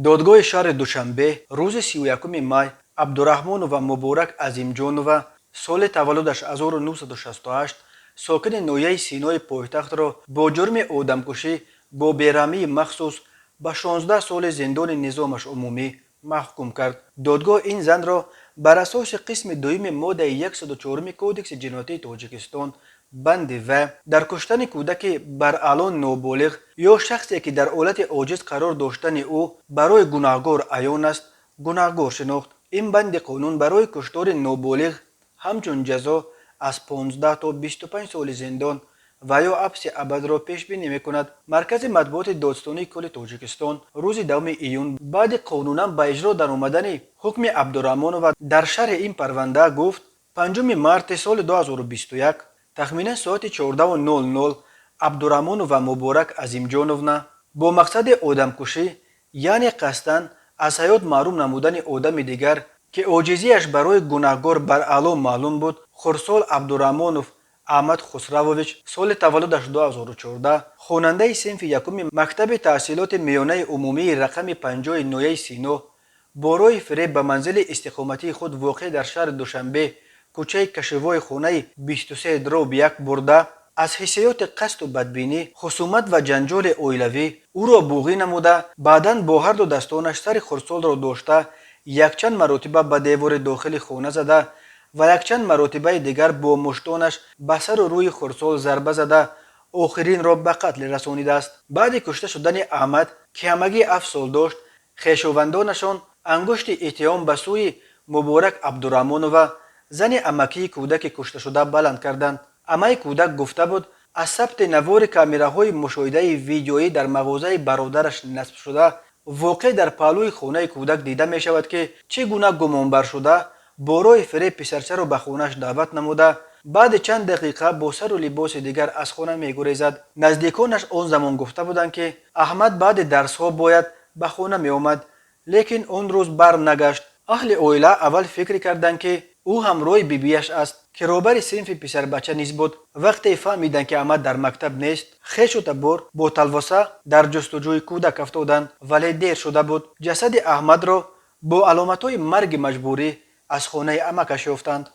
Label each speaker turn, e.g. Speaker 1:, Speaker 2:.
Speaker 1: Додгоҳи шаҳри Душанбе рӯзи 31 май Абдураҳмонова Муборак Азимҷонова, соли таваллудаш 1968, сокини ноҳияи Синои пойтахтро бо ҷурми одамкушӣ бо бераҳмии махсус ба 16 соли зиндони низомаш умумӣ маҳкум кард. Додгоҳ ин занро бар асоси қисми дуюми моддаи 104 Кодекси ҷиноятии Тоҷикистон, банди в, дар куштани кӯдаки баръало ноболиғ ё шахсе, ки дар ҳолати оҷиз қарор доштани ӯ барои гунаҳгор аён аст, гунаҳгор шинохт. Ин банди қонун барои куштори ноболиғ ҳамчун ҷазо аз 15 то 25 соли зиндон ва ё ҳабси абадро пешбинӣ мекунад. Маркази матбуоти Додстонии кулли Тоҷикистон рӯзи 10 июн баъди қонунан ба иҷро даромадани ҳукми Абдураҳмонова дар шарҳи ин парванда гуфт: 5 марти соли 2021 тахминан соати 14:00 Абдураҳмонова Муборак Азимҷоновна бо мақсади одамкушӣ, яъне қасдан аз ҳаёт маҳрум намудани одами дигар, ки оҷизиаш барои гунаҳгор баръало маълум буд, хурдсол Абдураҳмонов Аҳмад Хусравович, соли таваллудаш 2014, хонандаи синфи якуми мактаби таҳсилоти миёнаи умумии рақами 50 ноҳияи Сино, бо роҳи фиреб ба манзили истиқоматии худ, воқеъ дар шаҳри Душанбе, кӯчаи Кашевои, хонаи 23/1 бурда, аз ҳиссиёти қасду бадбинӣ, хусумат ва ҷанҷоли оилавӣ ӯро буғӣ намуда, баъдан бо ҳарду дастонаш сари хурдсолро дошта, якчанд маротиба ба девори дохили хона зада ва якчанд маротибаи дигар бо муштонаш ба сару рӯи хурдсол зарба зада, охиринро ба қатл расонидааст. Баъди кушта шудани Аҳмад, ки ҳамагӣ 7 сол дошт, хешовандонашон ангушти иттиҳом ба сӯи Муборак Абдураҳмонова, зани амакии кӯдаки кушташуда, баланд карданд. Амаи кӯдак гуфта буд, аз сабти навори камераҳои мушоҳидаи видеоӣ дар мағозаи бародараш насбшуда, воқеъ дар паҳлӯи хонаи кӯдак, дида мешавад, ки чӣ гуна гумонбаршуда бо роҳи фиреб писарчаро ба хонааш даъват намуда, баъди чанд дақиқа бо сару либоси дигар аз хона мегурезад. Наздиконаш он замон гуфта буданд, ки Аҳмад баъди дарсҳо бояд ба хона меомад, лекин он рӯз барнагашт. Аҳли оила аввал фикр карданд, ки ӯ ҳамроҳи бибиаш аст, ки роҳбари синфи писарбача низ буд. Вақте фаҳмиданд, ки Аҳмад дар мактаб нест, хешу табор бо талвоса дар ҷустуҷӯи кӯдак афтоданд, вале дер шуда буд. Ҷасади Аҳмадро бо аломатҳои марги маҷбурӣ аз хонаи амакаш ёфтанд.